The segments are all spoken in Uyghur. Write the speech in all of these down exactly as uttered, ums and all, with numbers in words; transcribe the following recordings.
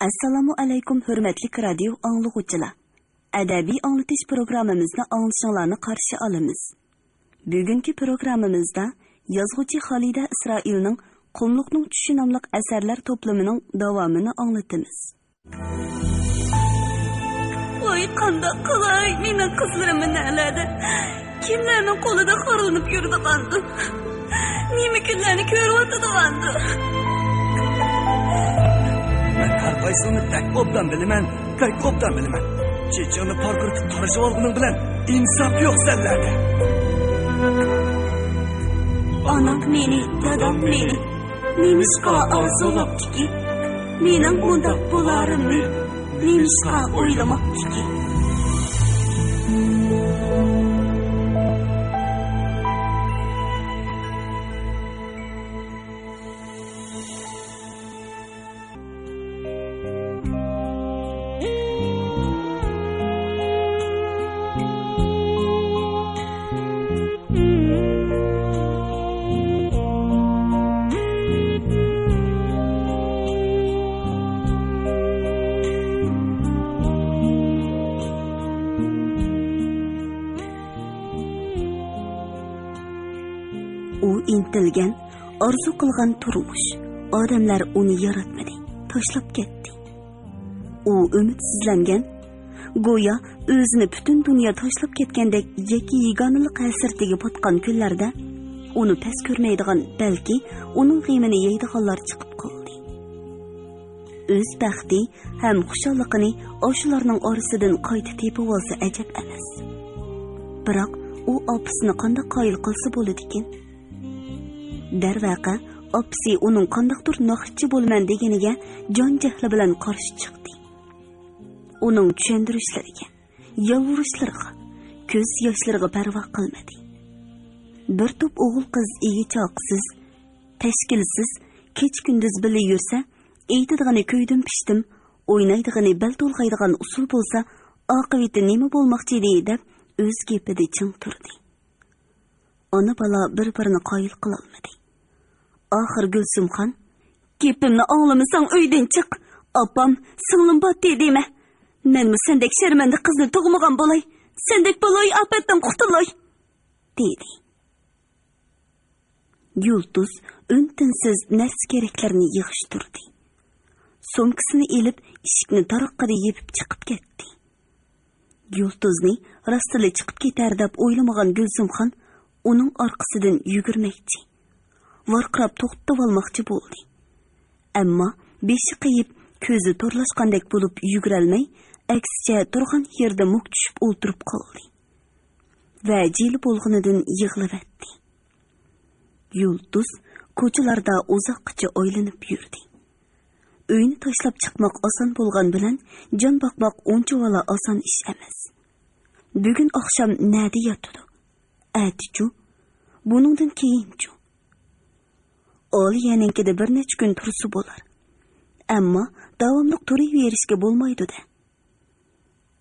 ئەسسالامۇ ئەلەيكۇم، ھۆرمەتلىك رادىيو ئاڭلىغۇچىلار! ئەدەبىي ئاڭلىتىش پروگراممىمىزنى ئاڭلىشىڭلارنى قارشى ئالىمىز. بۈگۈنكى پروگراممىمىزدا يازغۇچى خالىدە ئىسرائىلنىڭ قۇملۇقنىڭ چۈشى ناملىق ئەسەرلەر توپلىمىنىڭ داۋامىنى ئاڭلىتىمىز. ۋاي، قانداق قىلاي، مېنىڭ قىزلىرىم نەلەردە؟ كىملەرنىڭ قولىدا خارلىنىپ يۈرىدىغاندۇ؟ نېمە كۈنلەرنى كۆرۈۋاتىدىغاندۇ؟ مەن ھەر قايسىڭنى بەك ئوبدان بىلىمەن، بەك ئوبدان بىلىمەن. چېچىڭنى پارقىرىتىپ تارىشىۋالغىنىڭ بىلەن ئىنساپ يوق سەنلەردە. ئانام مېنى، دادام مېنى نېمىشقا ئارزۇلاپتىكى؟ مېنىڭ مۇنداق بولارىمنى نېمىشقا ئويلىماپتىكى؟ ئۇ ئىنتىلگەن، ئارزۇ قىلغان تۇرمۇش، ئادەملەر ئۇنى ياراتمىدى، تاشلاپ كەتتى. ئۇ ئۈمىدسىزلەنگەن، گويا ئۆزىنى پۈتۈن دۇنيا تاشلاپ كەتكەندەك يەككە-يېگانىلىق ھەسرىتىگە پاتقان كۈنلەردە ئۇنى پەس كۆرمەيدىغان، بەلكى ئۇنىڭ غېمىنى يەيدىغانلار چىقىپ قالدى. ئۆز بەختى ھەم خۇشاللىقىنى ئاشۇلارنىڭ ئارىسىدىن قايتا تېپىۋالسا ئەجەب ئەمەس. بىراق ئۇ ئاپىسىنى قانداق قايىل قىلسا بولىدىكىن؟ دەرۋەقە، ئاپىسى ئۇنىڭ قانداقتۇر ناخشىچى بولىمەن دېگىنىگە جان-جەھلى بىلەن قارشى چىقتى. ئۇنىڭ چۈشەندۈرۈشلىرىگە، يالۋۇرۇشلىرىغا، كۆز ياشلىرىغا پەرۋا قىلمىدى. بىر توپ ئوغۇل-قىز ئېگى-چاقىسىز، تەشكىلسىز، كېچە-كۈندۈز بىللە يۈرسە، ئېيتىدىغىنى كۆيدۈم-پىشتىم، ئوينايدىغىنى بەل تولغايدىغان ئۇسسۇل بولسا، ئاقىۋىتى نېمە بولماقچى ئىدى دەپ ئۆز گېپىدە چىڭ تۇردى. ئانا-بالا بىر-بىرىنى قايىل قىلالمىدى. ئاخىر گۈلسۈمخان، «گېپىمنى ئاڭلىمىساڭ ئۆيدىن چىق! ئاپام، سىڭلىم باتتى دېمە! مەنمۇ سەندەك شەرمەندە قىزنى تۇغمىغان بولاي! سەندەك بولاي، ئاپەتتىن قۇتۇلاي!» دېدى. يۇلتۇز ئۈن-تىنسىز نەرسە-كېرەكلىرىنى يىغىشتۇردى. سومكىسىنى ئېلىپ، ئىشىكنى تاراققىدە يېپىپ چىقىپ كەتتى. يۇلتۇزنى راستلا چىقىپ كېتەر دەپ ئويلىمىغان گۈلزۇمخان ئۇنىڭ ئارقىسىدىن يۈگۈرمەكچى، ۋارقىراپ توختىتىۋالماقچى بولدى. ئەمما بېشى قېيىپ، كۆزى تورلاشقاندەك بولۇپ يۈگۈرەلمەي، ئەكسىچە تۇرغان يېرىدە مۇك چۈشۈپ ئولتۇرۇپ قالدى ۋە جىلە بولغىنىدىن يىغلىۋەتتى. يۇلتۇز كوچىلاردا ئۇزاققىچە ئايلىنىپ يۈردى. ئۆينى تاشلاپ چىقماق ئاسان بولغان بىلەن، جان باقماق ئۇنچىۋالا ئاسان ئىش ئەمەس. بۈگۈن ئاخشام نەدە ياتىدۇ؟ ئەتىچۇ؟ بۇنىڭدىن كېيىنچۇ؟ ئالىيەنىڭكىدە بىر نەچچە كۈن تۇرسا بولار. ئەمما داۋاملىق تۇرۇۋېرىشكە بولمايدۇ-دە.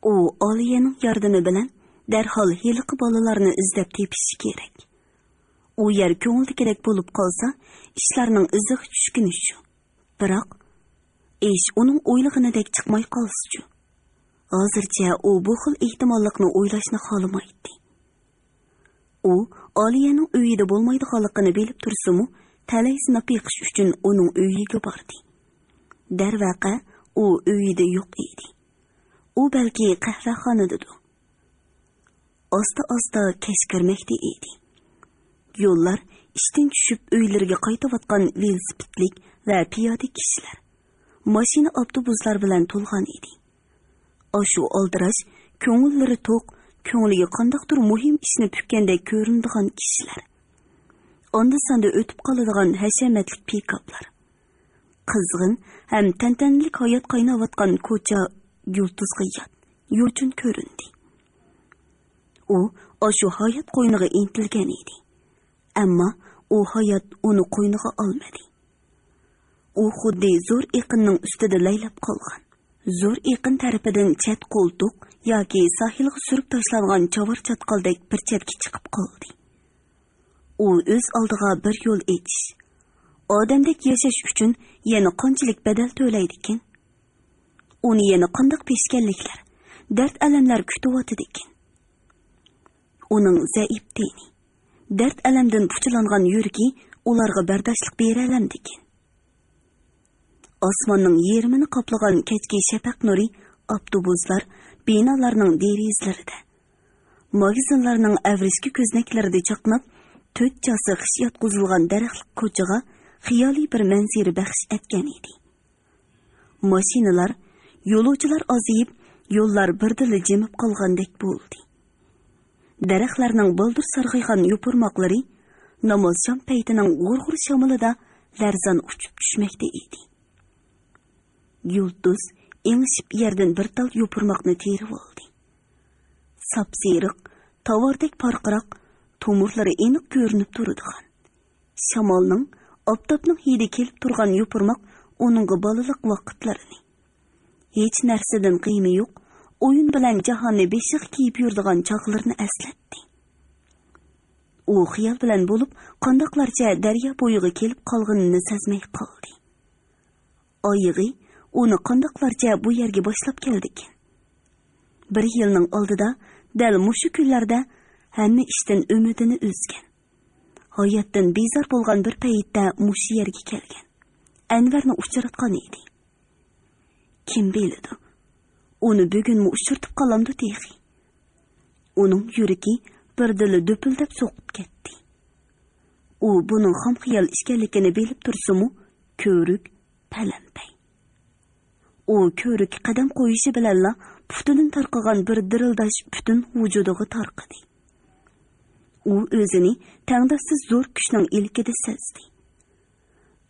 ئۇ ئالىيەنىڭ ياردىمى بىلەن دەرھال ھېلىقى بالىلارنى ئىزدەپ تېپىشى كېرەك. ئۇ يەر كۆڭۈلدىكىدەك بولۇپ قالسا، ئىشلارنىڭ ئىزىغا چۈشكىنى شۇ. بىراق، ئىش ئۇنىڭ ئويلىغىنىدەك چىقماي قالسىچۇ؟ ھازىرچە ئۇ بۇ خىل ئېھتىماللىقنى ئويلاشنى خالىمايتتى. ئۇ ئالىيەنىڭ ئۆيىدە بولمايدىغانلىقىنى بىلىپ تۇرسىمۇ، تەلەي سىناپ بېقىش ئۈچۈن ئۇنىڭ ئۆيىگە باردى. دەرۋەقە، ئۇ ئۆيىدە يوق ئىدى. ئۇ بەلكى قەھۋەخانىدىدۇ. ئاستا-ئاستا كەچ كىرمەكتە ئىدى. يوللار ئىشتىن چۈشۈپ ئۆيلىرىگە قايتىۋاتقان ۋېلىسىپىتلىك ۋە پىيادە كىشىلەر، ماشىنا، ئاپتوبۇسلار بىلەن تولغان ئىدى. ئاشۇ ئالدىراش، كۆڭۈللىرى توق، كۆڭلىگە قانداقتۇر مۇھىم ئىشنى پۈككەندەك كۆرۈنىدىغان كىشىلەر، ئاندا-ساندا ئۆتۈپ قالىدىغان ھەشەمەتلىك پىكاپلار. قىزغىن ھەم تەنتەنىلىك ھايات قايناۋاتقان كوچا يۇلتۇزغا يات، يوچۇن كۆرۈندى. ئۇ ئاشۇ ھايات قوينىغا ئىنتىلگەن ئىدى. ئەمما ئۇ ھايات ئۇنى قوينىغا ئالمىدى. ئۇ خۇددى زور ئېقىننىڭ ئۈستىدە لەيلەپ قالغان، زور ئېقىن تەرىپىدىن چەت قولتۇق ياكى ساھىلغا سۈرۈپ تاشلانغان چاۋار چاتقالدەك بىر چەتكە چىقىپ قالدى. ئۇ ئۆز ئالدىغا بىر يول ئېچىش، ئادەمدەك ياشاش ئۈچۈن يەنە قانچىلىك بەدەل تۆلەيدىكىن؟ ئۇنى يەنە قانداق پېشكەللىكلەر، دەرد-ئەلەملەر كۈتۈۋاتىدىكىن؟ ئۇنىڭ زەئىپ تېنى، دەرد-ئەلەمدىن پۇچىلانغان يۈرىكى ئۇلارغا بەرداشلىق بېرەلەمدىكىن؟ ئاسماننىڭ يېرىمىنى قاپلىغان كەچكى شەپەق نۇرى ئاپتوبۇسلار، بىنالارنىڭ دېرىزىلىرىدە، ماگىزىنلارنىڭ ئەۋرىشكە كۆزنەكلىرىدە چاقناپ، تۆت چاسا خىش ياتقۇزۇلغان دەرەخلىك كوچىغا خىيالىي بىر مەنزىرە بەخش ئەتكەن ئىدى. ماشىنىلار، يولۇچىلار ئازىيىپ، يوللار بىردىنلا جىمىپ قالغاندەك بولدى. دەرەخلەرنىڭ بالدۇر سارغايغان يوپۇرماقلىرى ناماز شام پەيتىنىڭ غۇر-غۇر شامىلىدا لەرزان ئۇچۇپ چۈشمەكتە ئىدى. يۇلتۇز ئېڭىشىپ يەردىن بىر تال يوپۇرماقنى تېرىۋالدى. ساپسېرىق، تاۋاردەك پارقىراق، تومۇرلىرى ئېنىق كۆرۈنۈپ تۇرىدىغان، شامالنىڭ، ئاپتاپنىڭ ھىدى كېلىپ تۇرغان يوپۇرماق ئۇنىڭغا بالىلىق ۋاقىتلىرىنى، ھېچ نەرسىدىن غېمى يوق، ئويۇن بىلەن جاھاننى بېشىغا كىيىپ يۈرىدىغان چاغلىرىنى ئەسلەتتى. ئۇ خىيال بىلەن بولۇپ، قانداقلارچە دەريا بويىغا كېلىپ قالغىنىنى سەزمەي قالدى. ئايىغى ئۇنى قانداقلارچە بۇ يەرگە باشلاپ كەلدىكىن؟ بىر يىلنىڭ ئالدىدا، دەل مۇشۇ كۈنلەردە ھەممە ئىشتىن ئۈمىدىنى ئۈزگەن، ھاياتتىن بىزار بولغان بىر پەيتتە مۇشۇ يەرگە كەلگەن، ئەنۋەرنى ئۇچراتقان ئىدى. كىم بىلىدۇ، ئۇنى بۈگۈنمۇ ئۇچرىتىپ قالامدۇ تېخى؟ ئۇنىڭ يۈرىكى بىردىنلا دۈپۈلدەپ سوقۇپ كەتتى. ئۇ بۇنىڭ خام خىيال ئىكەنلىكىنى بىلىپ تۇرسىمۇ، كۆۋرۈك پەلەمپەي. ئۇ كۆۋرۈككە قەدەم قويۇشى بىلەنلا پۇتىدىن تارقىغان بىر دىرىلداش پۈتۈن ۋۇجۇدىغا تارقىدى. ئۇ ئۆزىنى تەڭداشسىز زور كۈچنىڭ ئىلكىدە سەزدى.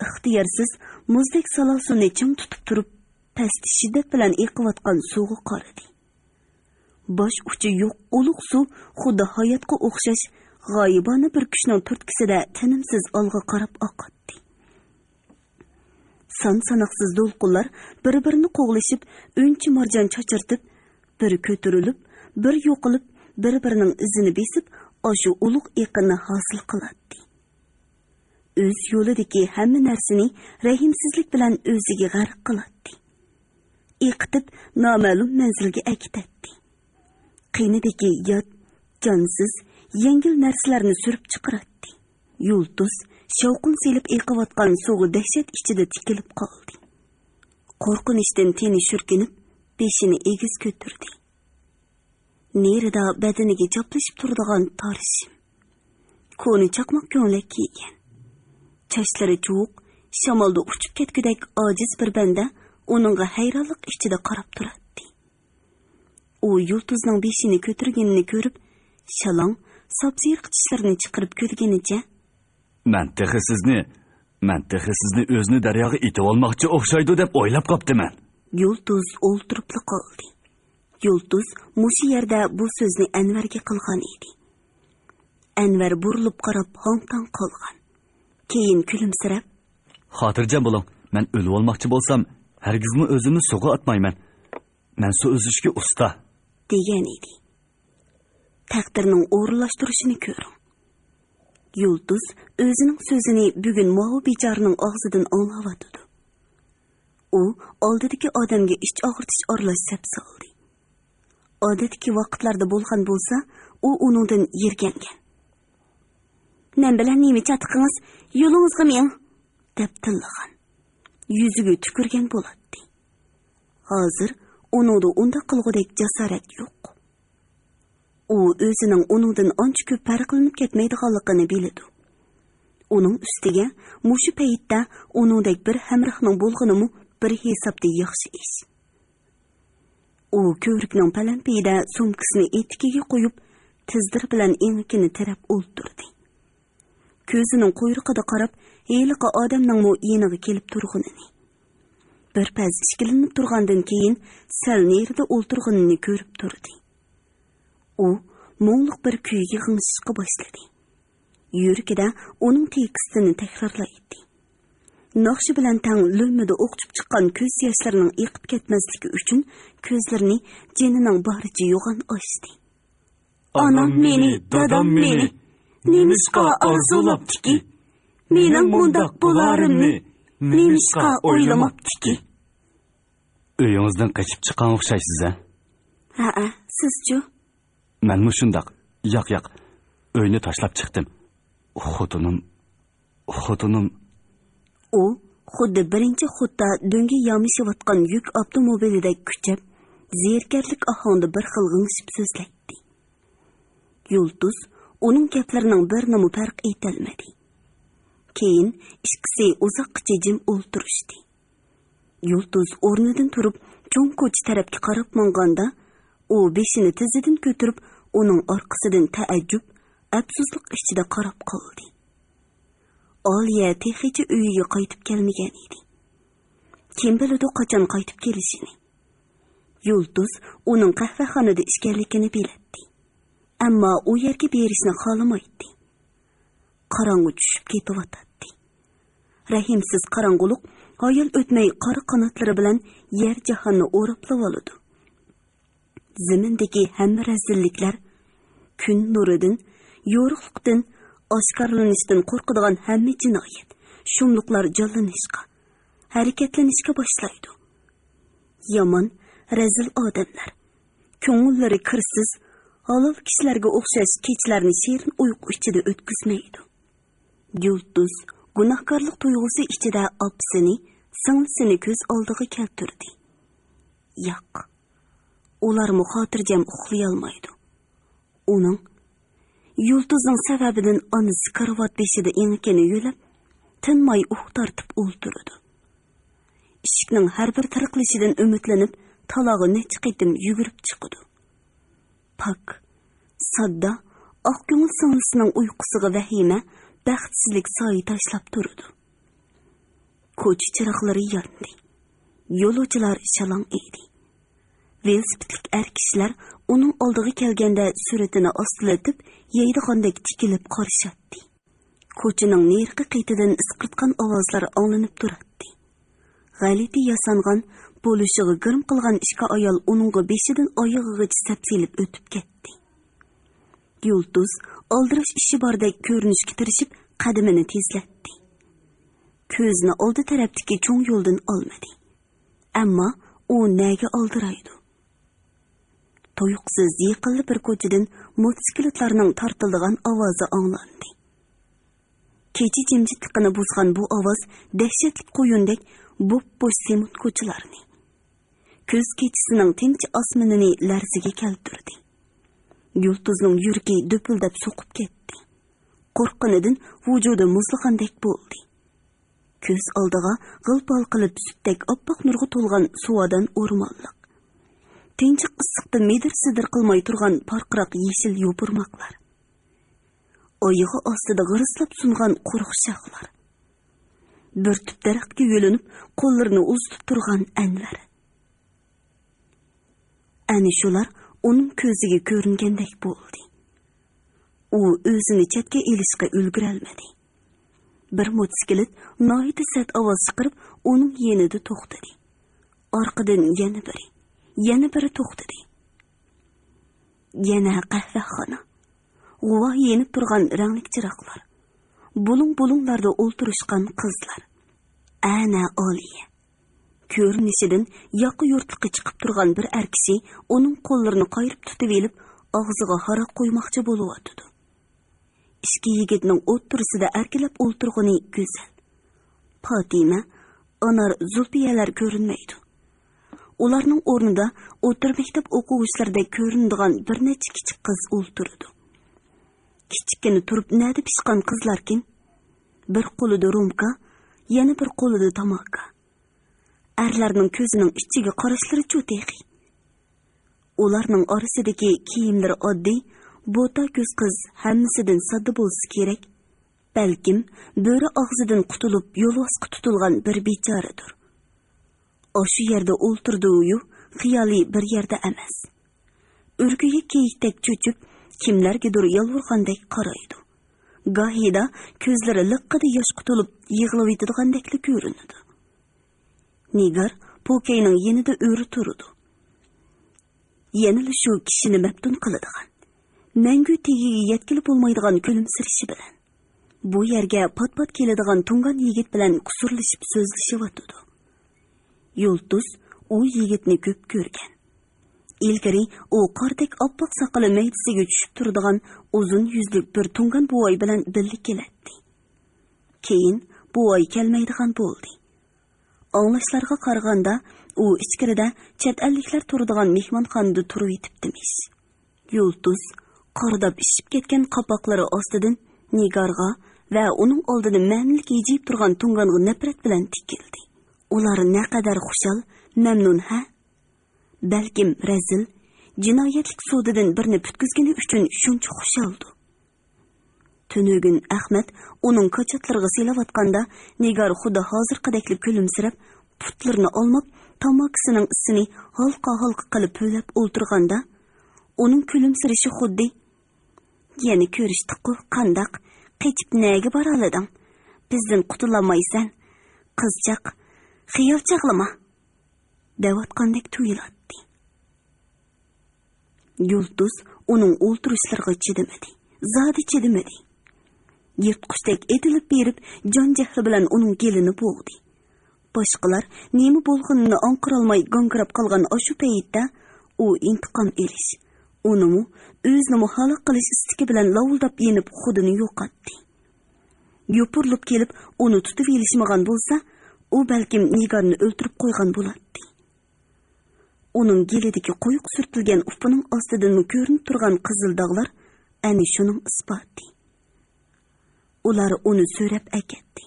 ئىختىيارسىز مۇزدەك سالاسۇنى چىڭ تۇتۇپ تۇرۇپ، پەستە شىددەت بىلەن ئېقىۋاتقان سۇغا قارىدى. باش ئۇچى يوق ئۇلۇغ سۇ خۇددى ھاياتقا ئوخشاش غايىبانە بىر كۈچنىڭ تۈرتكىسىدە تىنىمسىز ئالغا قاراپ ئاقاتتى. سان-ساناقسىز دولقۇنلار بىر-بىرىنى قوغلىشىپ، ئۈنچە-مارجان چاچرىتىپ، بىر كۆتۈرۈلۈپ، بىر يوقىلىپ، بىر-بىرىنىڭ ئىزىنى بېسىپ، ئاشۇ ئۇلۇغ ئېقىننى ھاسىل قىلاتتى. ئۆز يولىدىكى ھەممە نەرسىنى رەھىمسىزلىك بىلەن ئۆزىگە غەرق قىلاتتى. ئېقىتىپ نامەلۇم مەنزىلگە ئەكېتەتتى. قېنىدىكى يات، جانسىز، يەڭگىل نەرسىلەرنى سۈرۈپ چىقىراتتى. يۇلتۇز شاۋقۇن سېلىپ ئېقىۋاتقان سۇغا دەھشەت ئىچىدە تىكىلىپ قالدى. قورقۇنچتىن تېنى شۈركۈنۈپ، بېشىنى ئېگىز كۆتۈردى. نېرىدا بەدىنىگە چاپلىشىپ تۇرىدىغان تار شىم. كونا چاقماق كۆڭلەك كىيگەن. چاچلىرى چۇۋۇق، شامالدا ئۇچۇپ كەتكۈدەك ئاجىز بىر بەندە ئۇنىڭغا ھەيرانلىق ئىچىدە قاراپ تۇراتتى. ئۇ يۇلتۇزنىڭ بېشىنى كۆتۈرگىنىنى كۆرۈپ، شالاڭ، ساپسېرىق چىشلىرىنى چىقىرىپ كۈلگىنىچە، مەن تېخى سىزنى، مەن تېخى سىزنى ئۆزىنى دەرياغا ئېتىۋالماقچى ئوخشايدۇ دەپ ئويلاپ قاپتىمەن. يۇلتۇز ئولتۇرۇپلا قالدى. يۇلتۇز مۇشۇ يەردە بۇ سۆزنى ئەنۋەرگە قىلغان ئىدى. ئەنۋەر بۇرۇلۇپ قاراپ ھاڭ-تاڭ قالغان. كېيىن كۈلۈمسىرەپ، خاتىرجەم بولۇڭ، مەن ئۆلۈۋالماقچى بولسام، ھەرگىزمۇ ئۆزۈمنى سۇغا ئاتمايمەن. مەن سۇ ئۈزۈشكە ئۇستا. دېگەن ئىدى. تەقدىرنىڭ ئورۇنلاشتۇرۇشىنى كۆرۈڭ. يۇلتۇز ئۆزىنىڭ سۆزىنى بۈگۈن ماۋۇ بىچارىنىڭ ئاغزىدىن ئاڭلاۋاتىدۇ. ئۇ ئالدىدىكى ئادەمگە ئىچ ئاغرىتىش ئارىلاش سەپ سالدى. ئادەتتىكى ۋاقىتلاردا بولغان بولسا، ئۇ ئۇنىڭدىن يىرگەنگەن. نەم بىلەن نېمە چاتىقىڭىز؟ يولىڭىزغا مېڭىڭ! دەپ تىللىغان. يۈزىگە تۈكۈرگەن بولاتتى. ھازىر ئۇنىڭدا ئۇنداق قىلغۇدەك جاسارەت يوق. ئۇ ئۆزىنىڭ ئۇنىڭدىن ئانچە كۆپ پەرقلىنىپ كەتمەيدىغانلىقىنى بىلىدۇ. ئۇنىڭ ئۈستىگە مۇشۇ پەيتتە ئۇنىڭدەك بىر ھەمراھنىڭ بولغىنىمۇ بىر ھېسابتا ياخشى ئىش. ئۇ كۆۋرۈكنىڭ پەلەمپىيىدە سومكىسىنى ئېتىكىگە قويۇپ، تىزلىرى بىلەن ئېڭىكىنى تىرەپ ئولتۇردى. كۆزىنىڭ قۇيرۇقىدا قاراپ، ھېلىقى ئادەمنىڭمۇ يېنىغا كېلىپ تۇرغىنىنى، بىر پەس ئىككىلىنىپ تۇرغاندىن كېيىن سەل نېرىدا ئولتۇرغىنىنى كۆرۈپ تۇردى. ئۇ مۇڭلۇق بىر كۈيگە غىڭشىشقا باشلىدى. يۈرىكىدە ئۇنىڭ تېكىستىنى تەكرارلايتتى. ناخشا بىلەن تەڭ لۆممىدە ئوقچۇپ چىققان كۆز ياشلىرىنىڭ ئېقىپ كەتمەسلىكى ئۈچۈن كۆزلىرىنى جېنىنىڭ بارىچە يوغان ئاچتى. ئانام مېنى، دادام مېنى نېمىشقا ئارزۇلاپتىكى؟ مېنىڭ مۇنداق بولارىمنى نېمىشقا ئويلىماپتىكى؟ ئۆيىڭىزدىن قېچىپ چىققان ئوخشايسىز، ھە؟ ھەئە، سىزچۇ؟ مەنمۇ شۇنداق. ياق، ياق. ئۆينى تاشلاپ چىقتىم. خوتۇنۇم، خوتۇنۇم. ئۇ خۇددى بىرىنچى خۇتتا دۆڭگە يامىشىۋاتقان يۈك ئاپتوموبىلىدەك كۈچەپ، زېرىكەرلىك ئاھاڭدا بىر خىل غىڭشىپ سۆزلەيتتى. يۇلتۇز ئۇنىڭ گەپلىرىنىڭ بىرىنىمۇ پەرق ئېتەلمىدى. كېيىن ئىككىسى ئۇزاققىچە جىم ئولتۇرۇشتى. يۇلتۇز ئورنىدىن تۇرۇپ، چوڭ كوچا تەرەپكە قاراپ ماڭغاندا، ئۇ بېشىنى تىزىدىن كۆتۈرۈپ، ئۇنىڭ ئارقىسىدىن تەئەججۈپ، ئەپسۇسلۇق ئىچىدە قاراپ قالدى. ئالىيە تېخىچە ئۆيىگە قايتىپ كەلمىگەن ئىدى. كىم بىلىدۇ، قاچان قايتىپ كېلىشىنى؟ يۇلتۇز ئۇنىڭ قەھۋەخانىدا ئىكەنلىكىنى بىلەتتى. ئەمما ئۇ يەرگە بېرىشنى خالىمايتتى. قاراڭغۇ چۈشۈپ كېتىۋاتاتتى. رەھىمسىز قاراڭغۇلۇق ھايال ئۆتمەي قارا قاناتلىرى بىلەن يەر جاھاننى ئوراپلىۋالىدۇ. زېمىندىكى ھەممە رەزىللىكلەر، كۈن نۇرىدىن، يورۇقلۇقتىن، ئاشكارىلىنىشتىن قورقىدىغان ھەممە جىنايەت، شۇملۇقلار جانلىنىشقا، ھەرىكەتلىنىشكە باشلايدۇ. يامان، رەزىل ئادەملەر، كۆڭۈللىرى كىرسىز، ھالال كىشىلەرگە ئوخشاش كېچىلەرنى شېرىن ئۇيقۇ ئىچىدە ئۆتكۈزمەيدۇ. يۇلتۇز گۇناھكارلىق تۇيغۇسى ئىچىدە ئاپىسىنى، سىڭلىسىنى كۆز ئالدىغا كەلتۈردى. ياق، ئۇلارمۇ خاتىرجەم ئۇخلىيالمايدۇ. ئۇنىڭ، يۇلتۇزنىڭ سەۋەبىدىن ئانىسى كارىۋات بېشىدا ئېڭىكىنى يۆلەپ، تىنماي ئۇھ تارتىپ ئولتۇرىدۇ. ئىشىكنىڭ ھەر بىر تىرىقلىشىدىن ئۈمىدلىنىپ، تالاغا نەچچە قېتىم يۈگۈرۈپ چىقىدۇ. پاك، ساددا، ئاق كۆڭۈل سىڭلىسىنىڭ ئۇيقۇسىغا ۋەھىمە، بەختسىزلىك سايە تاشلاپ تۇرىدۇ. كوچا چىراغلىرى ياندى. يولۇچىلار شالاڭ ئىدى. ۋېلىسىپىتلىك ئەر كىشىلەر ئۇنىڭ ئالدىغا كەلگەندە سۈرئىتىنى ئاستىلىتىپ، يەيدىغاندەك تىكىلىپ قارىشاتتى. كوچىنىڭ نېرىقى قېتىدىن ئىسقىرتقان ئاۋازلار ئاڭلىنىپ تۇراتتى. غەلىتە ياسانغان، بولۇشىغا گىرىم قىلغان ئىككى ئايال ئۇنىڭغا بېشىدىن ئايىغىغىچە سەپسېلىپ ئۆتۈپ كەتتى. يۇلتۇز ئالدىراش ئىشى باردەك كۆرۈنۈشكە تىرىشىپ، قەدىمىنى تېزلەتتى. كۆزىنى ئالدى تەرەپتىكى چوڭ يولدىن ئالمىدى. ئەمما ئۇ نەگە ئالدىرايدۇ؟ تۇيۇقسىز يېقىنلا بىر كوچىدىن موتوسىكلىتلارنىڭ تارتىلىدىغان ئاۋازى ئاڭلاندى. كېچە جىمجىتلىقىنى بۇزغان بۇ ئاۋاز دەھشەتلىك قۇيۇندەك بوپبوش سېمونت كوچىلارنى، كۈز كېچىسىنىڭ تىنچ ئاسمىنىنى لەرزىگە كەلتۈردى. يۇلتۇزنىڭ يۈرىكى دۈپۈلدەپ سوقۇپ كەتتى. قورققىنىدىن ۋۇجۇدى مۇزلىغاندەك بولدى. كۆز ئالدىغا غىل-پال قىلىپ سۈتتەك ئاپئاق نۇرغا تولغان سۇۋادان ئورمانلىق. تىنچىق ئىسسىقتا مىدىر-سىدىر قىلماي تۇرغان پارقىراق يېشىل يوپۇرماقلار. ئايىغى ئاستىدا غىرىسلاپ سۇنغان قۇرۇق شاخلار. بىر تۈپ دەرەخكە يۆلىنىپ، قوللىرىنى ئۇزىتىپ تۇرغان ئەنۋەر. ئەنە شۇلار ئۇنىڭ كۆزىگە كۆرۈنگەندەك بولدى. ئۇ ئۆزىنى چەتكە ئېلىشقا ئۈلگۈرەلمىدى. بىر موتوسىكلىت ناھايىتى سەت ئاۋاز چىقىرىپ، ئۇنىڭ يېنىدا توختىدى. ئارقىدىن يەنە بىرى، يەنە بىرى توختىدى. يەنە قەھۋەخانا. غۇۋا يېنىپ تۇرغان رەڭلىك چىراغلار. بۇلۇڭ-بۇلۇڭلاردا ئولتۇرۇشقان قىزلار. ئەنە ئالىيە. كۆرۈنۈشىدىن ياقا يۇرتلۇقى چىقىپ تۇرغان بىر ئەر كىشى ئۇنىڭ قوللىرىنى قايرىپ تۇتۇۋېلىپ، ئاغزىغا ھاراق قۇيماقچى بولۇۋاتىدۇ. ئىككى يىگىتنىڭ ئوتتۇرىسىدا ئەركىلەپ ئولتۇرغىنى گۈزەل. پاتىمە، ئانار، زۇلپىيەلەر كۆرۈنمەيدۇ. ئۇلارنىڭ ئورنىدا ئوتتۇرا مەكتەپ ئوقۇغۇچىلىرىدەك كۆرۈنىدىغان بىر نەچچە كىچىك قىز ئولتۇرىدۇ. كىچىككىنە تۇرۇپ نەدە پىشقان قىزلاركىن؟ بىر قولىدا رومكا، يەنە بىر قولىدا تاماكا. ئەرلەرنىڭ كۆزىنىڭ ئىچىگە قاراشلىرىچۇ تېخى؟ ئۇلارنىڭ ئارىسىدىكى كىيىملىرى ئاددىي، بوتا كۆز قىز ھەممىسىدىن ساددا بولسا كېرەك. بەلكىم بۆرە ئاغزىدىن قۇتۇلۇپ يولۋاسقا تۇتۇلغان بىر بىچارىدۇر. ئاشۇ يەردە ئولتۇرىدۇ-يۇ، خىيالى بىر يەردە ئەمەس. ئۆركۈگە كېيىكتەك چۆچۈپ، كىملەرگىدۇر يالۋۇرغاندەك قارايدۇ. گاھىدا كۆزلىرى لىققىدە ياشقا تولۇپ يىغلىۋېتىدىغاندەكلا كۆرۈنىدۇ. نىگار پوكەينىڭ يېنىدا ئۆرە تۇرىدۇ. يەنىلا شۇ كىشىنى مەپتۇن قىلىدىغان، مەڭگۈ تېگىگە يەتكىلى بولمايدىغان كۈلۈمسىرىشى بىلەن. بۇ يەرگە پات-پات كېلىدىغان تۇڭگان يىگىت بىلەن قۇسۇرلىشىپ سۆزلىشىۋاتىدۇ. يۇلتۇز ئۇ يىگىتنى كۆپ كۆرگەن. ئىلگىرى ئۇ قاردەك ئاپئاق ساقىلى مەيدىسىگە چۈشۈپ تۇرىدىغان ئۇزۇن يۈزلۈك بىر تۇڭگان بوۋاي بىلەن بىللە كېلەتتى. كېيىن بوۋاي كەلمەيدىغان بولدى. ئاڭلاشلارغا قارىغاندا، ئۇ ئىچكىرىدە چەت ئەللىكلەر تۇرىدىغان مېھمانخانىدا تۇرۇۋېتىپتىمىش. يۇلتۇز قارىداپ ئىششىپ كەتكەن قاپاقلىرى ئاستىدىن نىگارغا ۋە ئۇنىڭ ئالدىدا مەنىلىك ھىجىيىپ تۇرغان تۇڭگانغا نەپرەت بىلەن تىكىلدى. ئۇلار نەقەدەر خۇشال، مەمنۇن ھە؟ بەلكىم رەزىل، جىنايەتلىك سودىدىن بىرنى پۈتكۈزگىنى ئۈچۈن شۇنچە خۇشالدۇ. تۈنۈگۈن ئەخمەت ئۇنىڭ كاچاتلىرىغا سېلىۋاتقاندا، نىگار خۇددى ھازىرقىدەكلا كۈلۈمسىرەپ، پۇتلىرىنى ئالماپ، تاماكىسىنىڭ ئىسىنى ھالقا-ھالقا قىلىپ پۈۋلەپ ئولتۇرغاندا، ئۇنىڭ كۈلۈمسىرىشى خۇددى، «يەنە كۆرۈشتۇققۇ، قانداق؟ قېچىپ نەگە بارالىدىڭ؟ بىزدىن قۇتۇلالمايسەن. قىزچاق، خىيال چاغلىما!» دەۋاتقاندەك تۇيۇلاتتى. يۇلتۇز ئۇنىڭ ئولتۇرۇشلىرىغا چىدىمىدى، زادى چىدىمىدى. يىرتقۇچتەك ئېتىلىپ بېرىپ، جان-جەھلى بىلەن ئۇنىڭ گېلىنى بوغدى. باشقىلار نېمە بولغىنىنى ئاڭقىرالماي گاڭگىراپ قالغان ئاشۇ پەيتتە ئۇ ئىنتىقام ئېلىش، ئۇنىمۇ، ئۆزىنىمۇ ھالاك قىلىش ئىستىكى بىلەن لاۋۇلداپ يېنىپ خۇدىنى يوقاتتى. يوپۇرۇلۇپ كېلىپ ئۇنى تۇتۇۋېلىشمىغان بولسا، ئۇ بەلكىم نىگارنى ئۆلتۈرۈپ قويغان بولاتتى. ئۇنىڭ گېلىدىكى قويۇق سۈرتۈلگەن ئۇپىنىڭ ئاستىدىنمۇ كۆرۈنۈپ تۇرغان قىزىل داغلار ئەنە شۇنىڭ ئىسپاتى. ئۇلار ئۇنى سۆرەپ ئەكەتتى.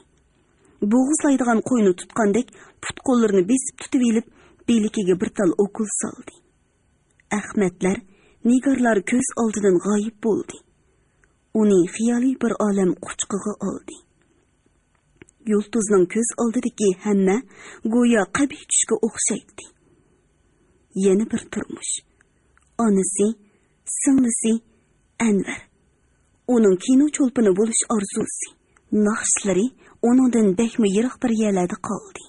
بوغۇزلايدىغان قوينى تۇتقاندەك پۇت-قوللىرىنى بېسىپ تۇتۇۋېلىپ، بىلىكىگە بىر تال ئوكۇل سالدى. ئەخمەتلەر، نىگارلار كۆز ئالدىدىن غايىب بولدى. ئۇنى خىيالىي بىر ئالەم قۇچىقىغا ئالدى. يۇلتۇزنىڭ كۆز ئالدىدىكى ھەممە گويا قەبىھ چۈشكە ئوخشايتتى. يەنە بىر تۇرمۇش. ئانىسى، سىڭلىسى، ئەنۋەر. ئۇنىڭ كىنو چولپىنى بولۇش ئارزۇسى، ناخشىلىرى ئۇنىڭدىن بەكمۇ يىراق بىر يەرلەردە قالدى.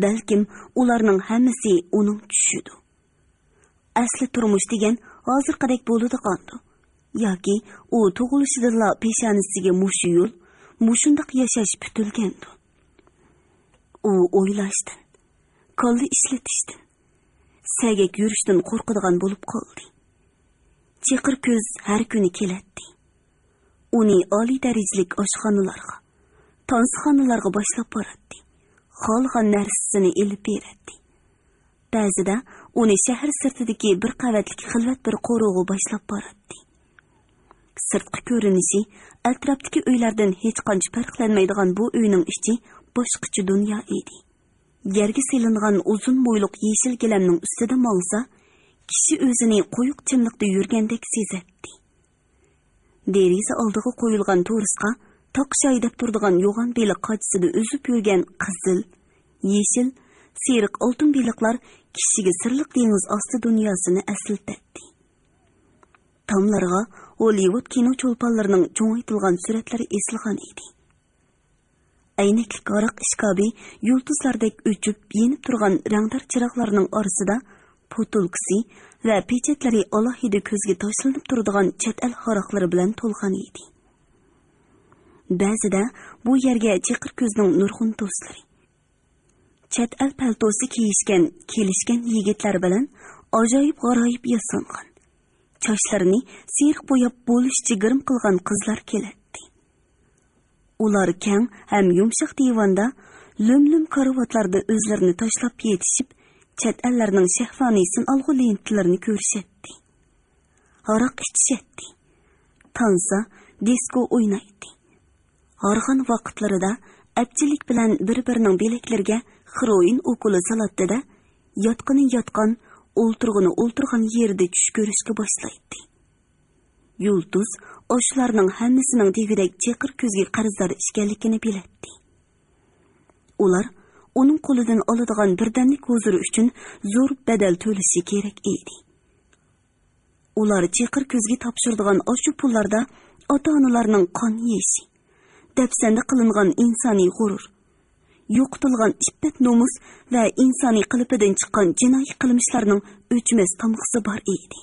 بەلكىم ئۇلارنىڭ ھەممىسى ئۇنىڭ چۈشىدۇ. ئەسلى تۇرمۇش دېگەن ھازىرقىدەك بولىدىغاندۇ؟ ياكى ئۇ تۇغۇلۇشىدىنلا پېشانىسىگە مۇشۇ يول، مۇشۇنداق ياشاش پۈتۈلگەندۇ؟ ئۇ ئويلاشتىن، كاللا ئىشلىتىشتىن، سەگەك يۈرۈشتىن قورقىدىغان بولۇپ قالدى. چېقىر كۈز ھەر كۈنى كېلەتتى. ئۇنى ئالىي دەرىجىلىك ئاشخانىلارغا، تانسىخانىلارغا باشلاپ باراتتى. خالىغان نەرسىسىنى ئېلىپ بېرەتتى. بەزىدە ئۇنى شەھەر سىرتىدىكى بىر قەۋەتلىك خىلۋەت بىر قورۇغا باشلاپ باراتتى. سىرتقى كۆرۈنۈشى ئەتراپتىكى ئۆيلەردىن ھېچقانچە پەرقلەنمەيدىغان بۇ ئۆينىڭ ئىچى باشقىچە دۇنيا ئىدى. يەرگە سېلىنغان ئۇزۇن مويلۇق يېشىل گىلەمنىڭ ئۈستىدە ماڭسا، كىشى ئۆزىنى قويۇق چىملىقتا يۈرگەندەك سېزەتتى. دېرىزە ئالدىغا قويۇلغان تورۇسقا تاق شاي دەپ تۇرىدىغان يوغان بېلىق قاچىسىدا ئۈزۈپ يۈرگەن قىزىل، يېشىل، سېرىق ئالتۇن بېلىقلار كىشىگە سىرلىق دېڭىز ئاستى دۇنياسىنى ئەسلىتەتتى. تاملارغا ھوللىۋۇد كىنو چولپانلىرىنىڭ چوڭايتىلغان سۈرەتلىرى ئېسىلغان ئىدى. ئەينەكلىك ھاراق ئىشكابى يۇلتۇزلاردەك ئۆچۈپ يېنىپ تۇرغان رەڭدار چىراغلارنىڭ ئارىسىدا پوتۇلكىسى ۋە پېچەتلىرى ئالاھىدە كۆزگە تاشلىنىپ تۇرىدىغان چەت ئەل ھاراقلىرى بىلەن تولغان ئىدى. بەزىدە بۇ يەرگە چېقىر كۆزنىڭ نۇرغۇن دوستلىرى، چەت ئەل پەلتوسى كىيىشكەن، كېلىشكەن يىگىتلەر بىلەن ئاجايىپ غارايىپ ياسانغان، چاچلىرىنى سېرىق بوياپ بولۇشىچە گىرىم قىلغان قىزلار كېلەتتى. ئۇلار كەڭ ھەم يۇمشاق دىۋاندا، لۆم-لۆم كارىۋاتلاردا ئۆزلىرىنى تاشلاپ يېتىشىپ، چەت ئەللەرنىڭ شەھۋانىي سىنئالغۇ لېنتىلىرىنى كۆرۈشەتتى. ھاراق ئىچىشەتتى. تانسا، دىسكو ئوينايتتى. ھارغان ۋاقىتلىرىدا ئەپچىللىك بىلەن بىر-بىرىنىڭ بىلەكلىرىگە خروئىن ئوكۇلى سالاتتى-دە، ياتقىنى ياتقان، ئولتۇرغىنى ئولتۇرغان يېرىدە چۈش كۆرۈشكە باشلايتتى. يۇلتۇز ئاشۇلارنىڭ ھەممىسىنىڭ دېگۈدەك چېقىر كۆزگە قەرزدار ئىكەنلىكىنى بىلەتتى. ئۇلار ئۇنىڭ قولىدىن ئالىدىغان بىردەملىك ھۇزۇر ئۈچۈن زور بەدەل تۆلىشى كېرەك ئىدى. ئۇلار چېقىر كۆزگە تاپشۇرىدىغان ئاشۇ پۇللاردا ئاتا-ئانىلارنىڭ قان يېشى، دەپسەندە قىلىنغان ئىنسانىي غۇرۇر، يوقىتىلغان ئىپپەت-نومۇس ۋە ئىنسانىي قېلىپىدىن چىققان جىنايى قىلمىشلارنىڭ ئۆچمەس تامغىسى بار ئىدى.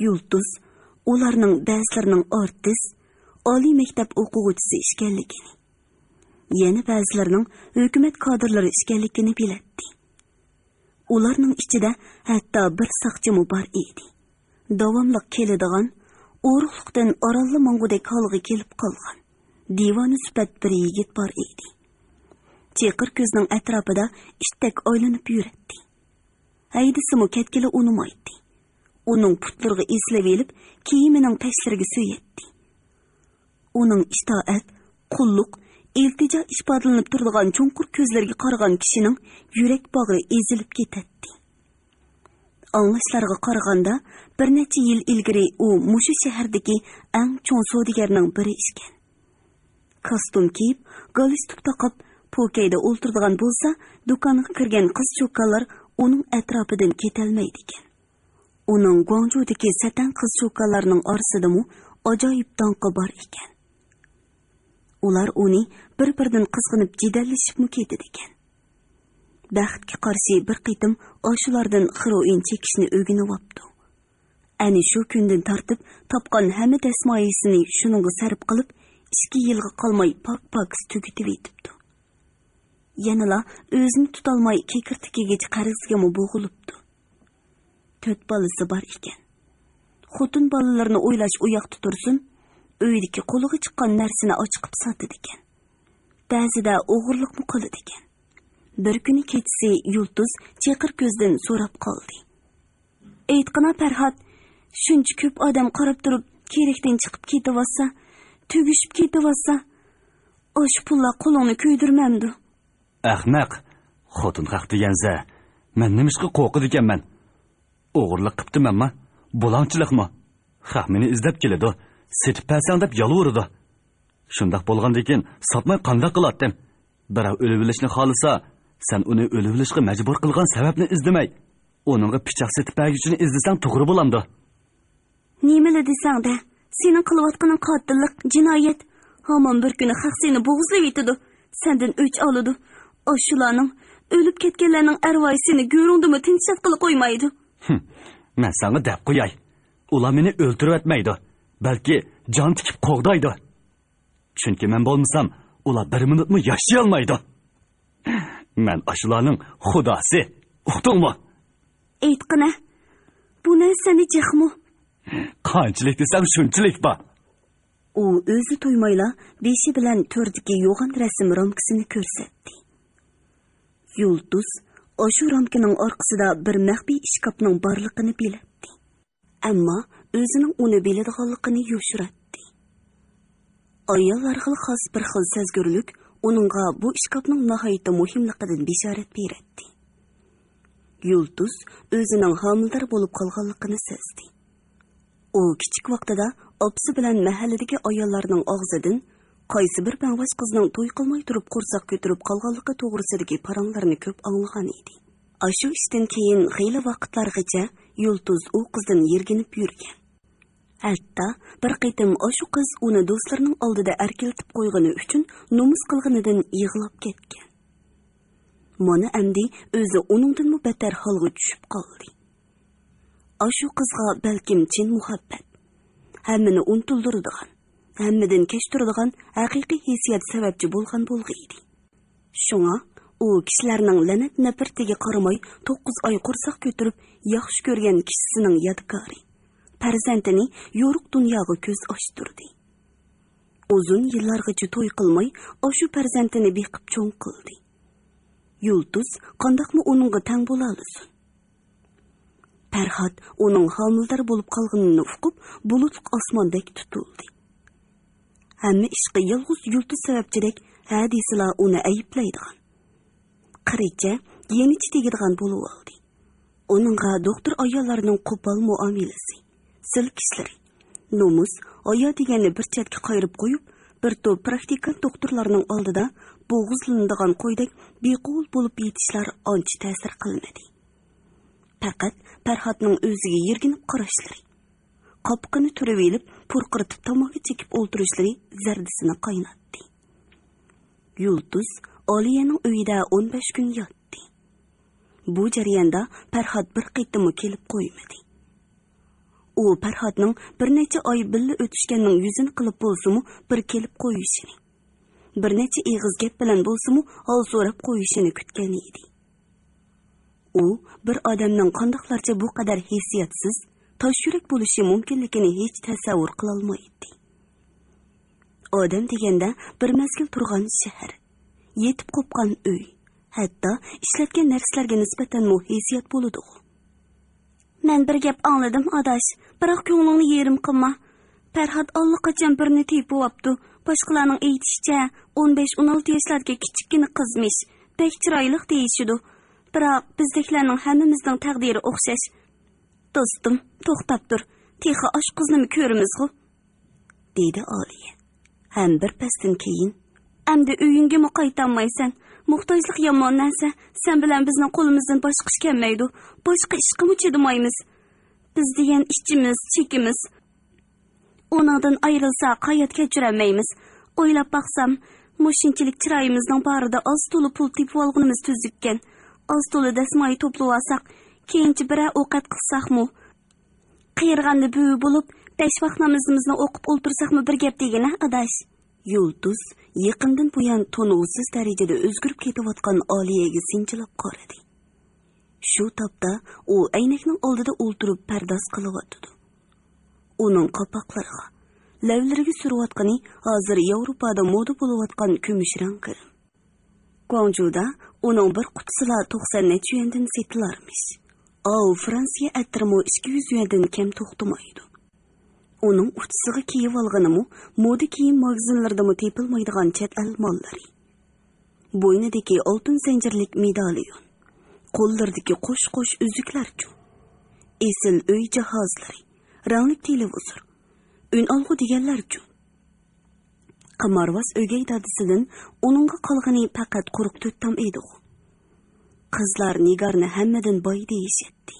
يۇلتۇز ئۇلارنىڭ بەزىلىرىنىڭ ئارتىس، ئالىي مەكتەپ ئوقۇغۇچىسى ئىكەنلىكىنى، يەنە بەزىلىرىنىڭ ھۆكۈمەت كادىرلىرى ئىكەنلىكىنى بىلەتتى. ئۇلارنىڭ ئىچىدە ھەتتا بىر ساقچىمۇ بار ئىدى. داۋاملىق كېلىدىغان، ئورۇقلۇقتىن ئارانلا ماڭغۇدەك ھالغا كېلىپ قالغان، دىۋانە سۈپەت بىر يىگىت بار ئىدى. چېقىر كۆزنىڭ ئەتراپىدا ئىتتەك ئايلىنىپ يۈرەتتى. ھەيدىسىمۇ كەتكىلى ئۇنىمايتتى. ئۇنىڭ پۇتلىرىغا ئېسىلىۋېلىپ، كىيىمىنىڭ تەشلىرىگە سۆيەتتى. ئۇنىڭ ئىتائەت، قۇللۇق، ئىلتىجا ئىپادىلىنىپ تۇرىدىغان چوڭقۇر كۆزلىرىگە قارىغان كىشىنىڭ يۈرەك باغرى ئېزىلىپ كېتەتتى. ئاڭلاشلارغا قارىغاندا، بىر نەچچە يىل ئىلگىرى ئۇ مۇشۇ شەھەردىكى ئەڭ چوڭ سودىگەرنىڭ بىرى ئىكەن. كاستيۇم كىيىپ، گالستۇك تاقاپ، پوكەيدە ئولتۇرىدىغان بولسا، دۇكانغا كىرگەن قىز-چوكانلار ئۇنىڭ ئەتراپىدىن كېتەلمەيدىكەن. ئۇنىڭ گۇاڭجۇدىكى سەتەڭ قىز-چوكانلارنىڭ ئارىسىدىمۇ ئاجايىپ داڭقى بار ئىكەن. ئۇلار ئۇنى بىر-بىرىدىن قىزغىنىپ جېدەللىشىپمۇ كېتىدىكەن. بەختكە قارشى، بىر قېتىم ئاشۇلاردىن خېروئىن چېكىشنى ئۆگىنىۋاپتۇ. ئەنە شۇ كۈندىن تارتىپ تاپقان ھەممە دەسمايىسىنى شۇنىڭغا سەرپ قىلىپ، ئىككى يىلغا قالماي پاك-پاكىز تۈگىتىۋېتىپتۇ. يەنىلا ئۆزىنى تۇتالماي كېكىر تىكىگىچە قەرزگىمۇ بوغۇلۇپتۇ. تۆت بالىسى بار ئىكەن. خوتۇن بالىلىرىنى ئويلاش ئۇياقتا تۇرسۇن، ئۆيدىكى قولىغا چىققان نەرسىنى ئاچىقىپ ساتىدىكەن. بەزىدە ئوغرىلىقمۇ قىلىدىكەن. بىر كۈنى كېچىسى يۇلتۇز چېقىر كۆزدىن سوراپ قالدى. ئېيتقىنا، پەرھات، شۇنچە كۆپ ئادەم قاراپ تۇرۇپ، كېرەكتىن چىقىپ كېتىۋاتسا، تۈگىشىپ كېتىۋاتسا، ئاشۇ پۇللار قولۇڭنى كۆيدۈرمەمدۇ؟ ئەخمەق، خوتۇن خەق دېگەنسە، مەن نېمىشقا قورقىدىكەنمەن؟ ئوغرىلىق قىپتىمەنما؟ بۇلاڭچىلىقمۇ؟ خەق مېنى ئىزدەپ كېلىدۇ، سېتىپ بەرسەڭ دەپ يالۋۇرىدۇ. شۇنداق بولغاندىكىن ساتماي قانداق قىلاتتىم؟ بىراۋ ئۆلۈۋېلىشنى خالىسا، سەن ئۇنى ئۆلۈۋېلىشقا مەجبۇر قىلغان سەۋەبنى ئىزدىمەي، ئۇنىڭغا پىچاق سېتىپ بەرگۈچىنى ئىزدىسەڭ توغرا بولامدۇ؟ نېمىلا دېسەڭدە، سېنىڭ قىلىۋاتقىنىڭ قاتىللىق، جىنايەت. ھامان بىر كۈنى خەق سېنى بوغۇزلىۋېتىدۇ، سەندىن ئۆچ ئالىدۇ. ئاشۇلارنىڭ، ئۆلۈپ كەتكەنلەرنىڭ ئەرۋاھى سېنى گۆرۈڭدىمۇ تىنچ ياتقىلى قويمايدۇ. ھىم، مەن ساڭا دەپ قوياي، ئۇلار مېنى ئۆلتۈرۈۋەتمەيدۇ، بەلكى جان تىكىپ قوغدايدۇ. چۈنكى مەن بولمىسام، ئۇلار بىر مىنۇتمۇ ياشىيالمايدۇ. مەن ئاشۇلارنىڭ خۇداسى، ئۇقتۇڭمۇ؟ ئېيتقىنە، بۇ نەرسىنى جىقمۇ؟ قانچىلىك دېسەڭ، شۇنچىلىك بار. ئۇ ئۆزى تۇيمايلا بېشى بىلەن تۆردىكى يوغان رەسىم رامكىسىنى كۆرسەتتى. يۇلتۇز ئاشۇ رامكىنىڭ ئارقىسىدا بىر مەخپىي ئىشكاپنىڭ بارلىقىنى بىلەتتى. ئەمما ئۆزىنىڭ ئۇنى بىلىدىغانلىقىنى يوشۇراتتى. ئاياللارغىلا خاس بىر خىل سەزگۈرلۈك ئۇنىڭغا بۇ ئىشكاپنىڭ ناھايىتى مۇھىملىقىدىن بېشارەت بېرەتتى. يۇلتۇز ئۆزىنىڭ ھامىلىدار بولۇپ قالغانلىقىنى سەزدى. ئۇ كىچىك ۋاقتىدا ئاپىسى بىلەن مەھەللىدىكى ئاياللارنىڭ ئاغزىدىن، قايسى بىر بەڭباش قىزنىڭ توي قىلماي تۇرۇپ قورساق كۆتۈرۈپ قالغانلىقى توغرىسىدىكى پاراڭلارنى كۆپ ئاڭلىغان ئىدى. ئاشۇ ئىشتىن كېيىن خېلى ۋاقىتلارغىچە يۇلتۇز ئۇ قىزدىن يىرگىنىپ يۈرگەن. ھەتتا بىر قېتىم ئاشۇ قىز ئۇنى دوستلىرىنىڭ ئالدىدا ئەركىلىتىپ قويغىنى ئۈچۈن نومۇس قىلغىنىدىن يىغلاپ كەتكەن. مانا ئەمدى ئۆزى ئۇنىڭدىنمۇ بەتتەر ھالغا چۈشۈپ قالدى. ئاشۇ قىزغا بەلكىم چىن مۇھەببەت، ھەممىنى ئۇنتۇلدۇرىدىغان، ھەممىدىن كەچتۈرىدىغان ھەقىقىي ھېسسىيات سەۋەبچى بولغان بولغىيدى. شۇڭا ئۇ كىشىلەرنىڭ لەنەت-نەپرىتىگە قارىماي، توققۇز ئاي قورساق كۆتۈرۈپ ياخشى كۆرگەن كىشىسىنىڭ يادىكارى، پەرزەنتىنى يورۇق دۇنياغا كۆز ئاچتۇردى. ئۇزۇن يىللارغىچە توي قىلماي، ئاشۇ پەرزەنتىنى بېقىپ چوڭ قىلدى. يۇلتۇز قانداقمۇ ئۇنىڭغا تەڭ بولالىسۇن؟ پەرھات ئۇنىڭ ھامىلىدار بولۇپ قالغىنىنى ئۇقۇپ، بۇلۇتلۇق ئاسماندەك تۇتۇلدى. ھەممە ئىشقا يالغۇز يۇلتۇز سەۋەبچىدەك، ھە دېسىلا ئۇنى ئەيىبلەيدىغان، قىرىچە، يېنىچە تېگىدىغان بولۇۋالدى. ئۇنىڭغا دوختۇر ئاياللارنىڭ قوپال مۇئامىلىسى، سىلكىشلىرى، نومۇس، ھايا دېگەننى بىر چەتكە قايرىپ قويۇپ، بىر توپ پراكتىكانت دوختۇرلارنىڭ ئالدىدا بوغۇزلىنىدىغان قويدەك بىقوۋۇل بولۇپ يېتىشلار ئانچە تەسىر قىلمىدى. پەقەت پەرھاتنىڭ ئۆزىگە يىرگىنىپ قاراشلىرى، قاپىقىنى تۈرۈۋېلىپ، پۇرقىرىتىپ تاماكا چېكىپ ئولتۇرۇشلىرى زەردىسىنى قايناتتى. يۇلتۇز ئالىيەنىڭ ئۆيىدە ئون بەش كۈن ياتتى. بۇ جەرياندا پەرھات بىر قېتىممۇ كېلىپ قويمىدى. ئۇ پەرھاتنىڭ بىر نەچچە ئاي بىللە ئۆتۈشكەننىڭ يۈزىنى قىلىپ بولسىمۇ بىر كېلىپ قويۇشىنى، بىر نەچچە ئېغىز گەپ بىلەن بولسىمۇ ھال سوراپ قويۇشىنى كۈتكەن ئىدى. ئۇ بىر ئادەمنىڭ قانداقلارچە بۇ قەدەر ھېسسىياتسىز، تاش يۈرەك بولۇشى مۇمكىنلىكىنى ھېچ تەسەۋۋۇر قىلالمايتتى. ئادەم دېگەندە بىر مەزگىل تۇرغان شەھەر، يېتىپ قوپقان ئۆي، ھەتتا ئىشلەتكەن نەرسىلەرگە نىسبەتەنمۇ ھېسسىيات بولىدىغۇ. مەن بىر گەپ ئاڭلىدىم، ئاداش، بىراق كۆڭلۈڭنى يېرىم قىلما. پەرھات ئاللىقاچان بىرنى تېپىۋاپتۇ. باشقىلارنىڭ ئېيتىشىچە، ئون بەش، ئون ئالتە ياشلاردىكى كىچىككىنە قىزمىش. بەك چىرايلىق دېيىشىدۇ. بىراق بىزدەكلەرنىڭ ھەممىمىزنىڭ تەقدىرى ئوخشاش. دوستۇم، توختاپ تۇر. تېخى ئاشۇ قىزنىمۇ كۆرىمىزغۇ. دېدى ئالىيە. ھەم بىر پەستىن كېيىن، ئەمدى ئۆيۈڭگىمۇ قايتالمايسەن. موھتاجلىق يامان نەرسە. سەن بىلەن بىزنىڭ قولىمىزدىن باشقا ئىش كەلمەيدۇ. باشقا ئىشقىمۇ چىدىمايمىز. بىز دېگەن ئىچىمىز، چېكىمىز. ئۇنىڭدىن ئايرىلساق، ھايات كەچۈرەلمەيمىز. ئويلاپ باقسام، مۇشۇنچىلىك چىرايىمىزنىڭ بارىدا ئاز تولا پۇل تېپىۋالغىنىمىز تۈزۈككەن. ئاز تولا دەسمايە توپلىۋالساق، كېيىنچە بىرەر ئوقەت قىلساقمۇ، قېرىغاندا بۈۋى بولۇپ، بەش ۋاق نامىزىمىزنى ئوقۇپ ئولتۇرساقمۇ بىر گەپ دېگىنە، ئاداش. يۇلتۇز يېقىندىن بۇيان تونۇغۇسىز دەرىجىدە ئۆزگىرىپ كېتىۋاتقان ئالىيەگە سىنچىلاپ قارىدى. شۇ تاپتا ئۇ ئەينەكنىڭ ئالدىدا ئولتۇرۇپ پەرداز قىلىۋاتىدۇ. ئۇنىڭ قاپاقلىرىغا، لەۋلىرىگە سۈرۈۋاتقىنى ھازىر ياۋروپادا مودا بولۇۋاتقان كۈمۈش رەڭ گىرىم. گۇاڭجۇدا ئۇنىڭ بىر قۇتىسىلا توقسان نەچچە يۈەندىن سېتىلارمىش. ئاۋۇ فرانسىيە ئەتىرىمۇ ئىككى يۈز يۈەندىن كەم توختىمايدۇ. ئۇنىڭ ئۇچىسىغا كىيىۋالغىنىمۇ مودا كىيىم ماگىزىنلىرىدىمۇ تېپىلمايدىغان چەت ئەل ماللىرى. بوينىدىكى ئالتۇن زەنجىرلىك مېداليون، قوللىرىدىكى قوش-قوش ئۈزۈكلەرچۇ؟ ئېسىل ئۆي جاھازلىرى، رەڭلىك تېلېۋىزور، ئۈنئالغۇ دېگەنلەرچۇ؟ قىمارۋاز ئۆگەي دادىسىدىن ئۇنىڭغا قالغىنى پەقەت قۇرۇق تۆت تام ئىدىغۇ. قىزلار نىگارنى ھەممىدىن باي دېيىشەتتى.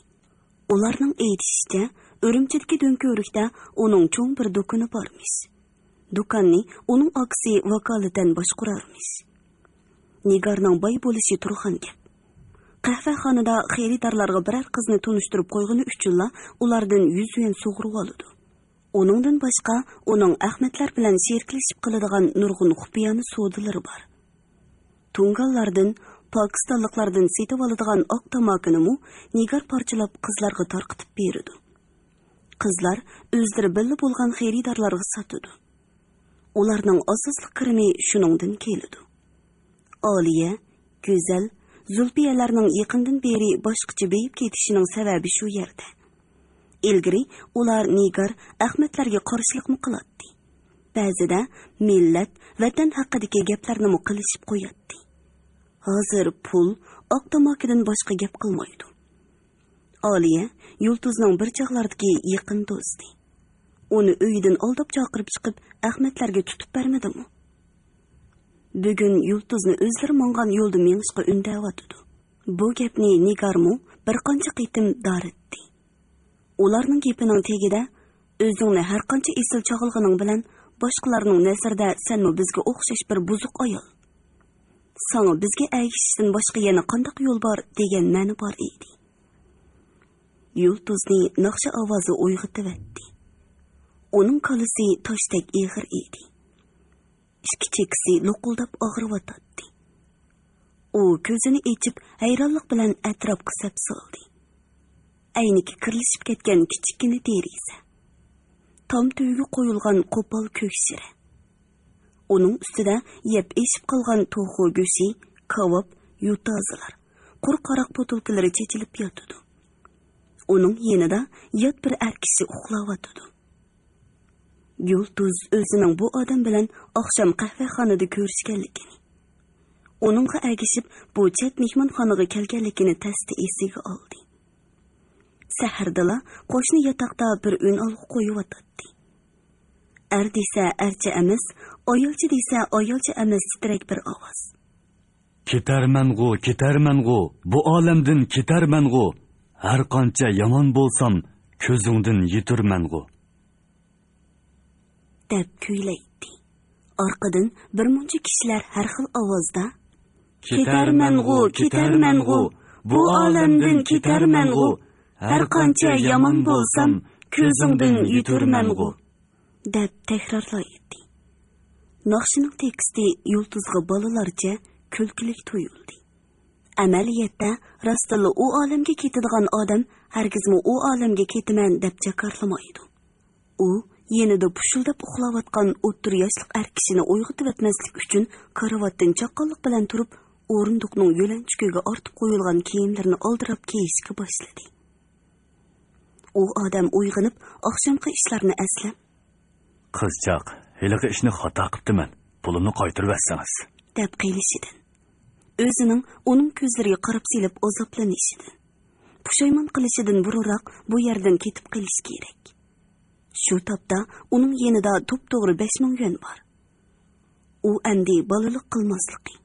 ئۇلارنىڭ ئېيتىشىچە، ئۈرۈمچىدىكى دۆڭكۆۋرۈكتە ئۇنىڭ چوڭ بىر دۇكىنى بارمىش. دۇكاننى ئۇنىڭ ئاكىسى ۋاكالىتەن باشقۇرارمىش. نىگارنىڭ باي بولۇشى تۇرغان گەپ. قەھۋەخانىدا خېرىدارلارغا بىرەر قىزنى تونۇشتۇرۇپ قويغىنى ئۈچۈنلا ئۇلاردىن يۈز يۈەن سۇغۇرۇۋالىدۇ. ئۇنىڭدىن باشقا، ئۇنىڭ ئەخمەتلەر بىلەن شېرىكلىشىپ قىلىدىغان نۇرغۇن خۇپىيانە سودىلىرى بار. تۇڭگانلاردىن، پاكىستانلىقلاردىن سېتىۋالىدىغان ئاق تاماكىنىمۇ نىگار پارچىلاپ قىزلارغا تارقىتىپ بېرىدۇ. قىزلار ئۆزلىرى بىللە بولغان خېرىدارلارغا ساتىدۇ. ئۇلارنىڭ ئاساسلىق كىرىمى شۇنىڭدىن كېلىدۇ. ئالىيە، گۈزەل، زۇلپىيەلەرنىڭ يېقىندىن بېرى باشقىچە بېيىپ كېتىشىنىڭ سەۋەبى شۇ يەردە. ئىلگىرى ئۇلار نىگار، ئەخمەتلەرگە قارشىلىقمۇ قىلاتتى. بەزىدە مىللەت، ۋەتەن ھەققىدىكى گەپلەرنىمۇ قىلىشىپ قوياتتى. ھازىر پۇل، ئاق تاماكىدىن باشقا گەپ قىلمايدۇ. ئالىيە يۇلتۇزنىڭ بىر چاغلاردىكى يېقىن دوستى. ئۇنى ئۆيىدىن ئالداپ چاقىرىپ چىقىپ، ئەخمەتلەرگە تۇتۇپ بەرمىدىمۇ؟ بۈگۈن يۇلتۇزنى ئۆزلىرى ماڭغان يولدا مېڭىشقا ئۈندەۋاتىدۇ. بۇ گەپنى نىگارمۇ بىر قانچە قېتىم دارىتتى. ئۇلارنىڭ گېپىنىڭ تېگىدە، «ئۆزۈڭنى ھەرقانچە ئېسىل چاغلىغىنىڭ بىلەن، باشقىلارنىڭ نەزىرىدە سەنمۇ بىزگە ئوخشاش بىر بۇزۇق ئايال. ساڭا بىزگە ئەگىشىشتىن باشقا يەنە قانداق يول بار؟» دېگەن مەنە بار ئىدى. يۇلتۇزنى ناخشا ئاۋازى ئويغىتىۋەتتى. ئۇنىڭ كاللىسى تاشتەك ئېغىر ئىدى. ئىككى چېكىسى لوقۇلداپ ئاغرىۋاتاتتى. ئۇ كۆزىنى ئېچىپ، ھەيرانلىق بىلەن ئەتراپقا سەپسالدى. ئەينىكى كىرلىشىپ كەتكەن كىچىككىنە دېرىزە. تام تۈۋىگە قويۇلغان قوپال كۆك شىرە. ئۇنىڭ ئۈستىدە يەپ ئېشىپ قالغان توخۇ گۆشى، كاۋاپ، يوتازىلار، قۇرۇق ھاراق بوتۇلكىلىرى چېچىلىپ ياتىدۇ. ئۇنىڭ يېنىدا يات بىر ئەر كىشى ئۇخلاۋاتىدۇ. يۇلتۇز ئۆزىنىڭ بۇ ئادەم بىلەن ئاخشام قەھۋەخانىدا كۆرۈشكەنلىكىنى، ئۇنىڭغا ئەگىشىپ بۇ چەت مېھمانخانىغا كەلگەنلىكىنى تەستە ئېسىگە ئالدى. سەھەردىلا قوشنا ياتاقتا بىر ئۈنئالغۇ قويۇۋاتاتتى. ئەر دېسە ئەرچە ئەمەس، ئايالچە دېسە ئايالچە ئەمەس تىترەك بىر ئاۋاز. «كېتەرمەنغۇ، كېتەرمەنغۇ، بۇ ئالەمدىن كېتەرمەنغۇ، ھەر قانچە يامان بولسام، كۆزۈڭدىن يىتۇرمەنغۇ.» دەپ كۈيلەيتتى. ئارقىدىن بىر مۇنچە كىشىلەر ھەر خىل ئاۋازدا، «كېتەرمەنغۇ، كېتەرمەنغۇ، بۇ ئالەمدىن كېتەرمەنغۇ، ھەر قانچە يامان بولسام، كۆزۈڭدىن يىتۇرمەنغۇ.» دەپ تەكرارلايتتى. ناخشىنىڭ تېكىستى يۇلتۇزغا بالىلارچە كۈلكىلىك تۇيۇلدى. ئەمەلىيەتتە، راستتىنلا ئۇ ئالەمگە كېتىدىغان ئادەم ھەرگىزمۇ ئۇ ئالەمگە كېتىمەن دەپ جاكارلىمايدۇ. ئۇ يېنىدا پۇشۇلداپ ئۇخلاۋاتقان ئوتتۇرا ياشلىق ئەر كىشىنى ئويغىتىۋەتمەسلىك ئۈچۈن كارىۋاتتىن چاققانلىق بىلەن تۇرۇپ، ئورۇندۇقنىڭ يۆلەنچۈكىگە ئارتىپ قويۇلغان كىيىملىرىنى ئالدىراپ كىيىشكە باشلىدى. ئۇ ئادەم ئويغىنىپ، ئاخشامقى ئىشلارنى ئەسلەپ، «قىزچاق، ھېلىقى ئىشنى خاتا قىپتىمەن، پۇلۇمنى قايتۇرۇۋەتسىڭىز.» دەپ قېلىشىدىن، ئۆزىنىڭ ئۇنىڭ كۆزلىرىگە قاراپ سېلىپ ئازابلىنىشىدىن، پۇشايمان قىلىشىدىن بۇرۇنراق بۇ يەردىن كېتىپ قېلىش كېرەك. شۇ تاپتا ئۇنىڭ يېنىدا توپتوغرا بەش مىڭ يۈەن بار. ئۇ ئەمدى بالىلىق قىلماسلىقى،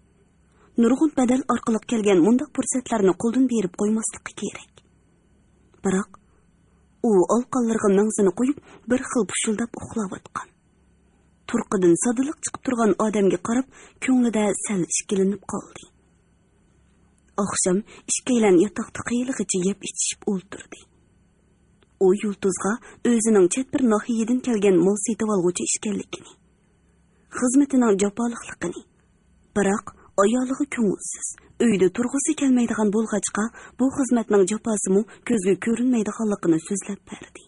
نۇرغۇن بەدەل ئارقىلىق كەلگەن مۇنداق پۇرسەتلەرنى قولدىن بېرىپ قويماسلىقى كېرەك. بىراق، ئۇ ئالقانلىرىغا مەڭزىنى قويۇپ، بىر خىل پۇشۇلداپ ئۇخلاۋاتقان، تۇرقىدىن سادىلىق چىقىپ تۇرغان ئادەمگە قاراپ، كۆڭلىدە سەل ئىككىلىنىپ قالدى. ئاخشام ئىككىيلەن ياتاقتا خېلىغىچە يەپ ئىچىشىپ ئولتۇردى. ئۇ يۇلتۇزغا ئۆزىنىڭ چەت بىر ناھىيەدىن كەلگەن مال سېتىۋالغۇچى ئىكەنلىكىنى، خىزمىتىنىڭ جاپالىقلىقىنى، بىراق ئايالىغا كۆڭۈلسىز، ئۆيدە تۇرغۇسى كەلمەيدىغان بولغاچقا، بۇ خىزمەتنىڭ جاپاسىمۇ كۆزگە كۆرۈنمەيدىغانلىقىنى سۆزلەپ بەردى.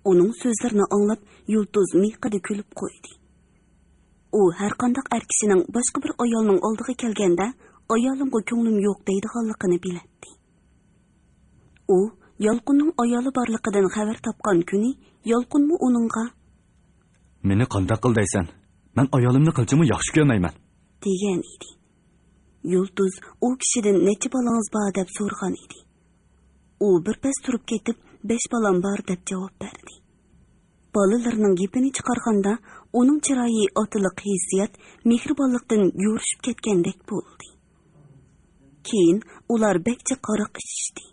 ئۇنىڭ سۆزلىرىنى ئاڭلاپ، يۇلتۇز مىيىقىدا كۈلۈپ قويدى. ئۇ ھەرقانداق ئەر كىشىنىڭ باشقا بىر ئايالنىڭ ئالدىغا كەلگەندە، «ئايالىمغا كۆڭلۈم يوق» دەيدىغانلىقىنى بىلەتتى. ئۇ يالقۇننىڭ ئايالى بارلىقىدىن خەۋەر تاپقان كۈنى يالقۇنمۇ ئۇنىڭغا، «مېنى قانداق قىل دەيسەن؟ مەن ئايالىمنى قىلچىمۇ ياخشى كۆرمەيمەن.» دېگەن ئىدى. يۇلتۇز ئۇ كىشىدىن «نەچچە بالىڭىز بار؟» دەپ سورىغان ئىدى. ئۇ بىر پەس تۇرۇپ كېتىپ، «بەش بالام بار» دەپ جاۋاب بەردى. بالىلىرىنىڭ گېپىنى چىقارغاندا، ئۇنىڭ چىرايى ئاتىلىق ھېسسىيات، مېھرىبانلىقتىن يورۇشۇپ كەتكەندەك بولدى. كېيىن ئۇلار بەك جىق ھاراق ئىچىشتى.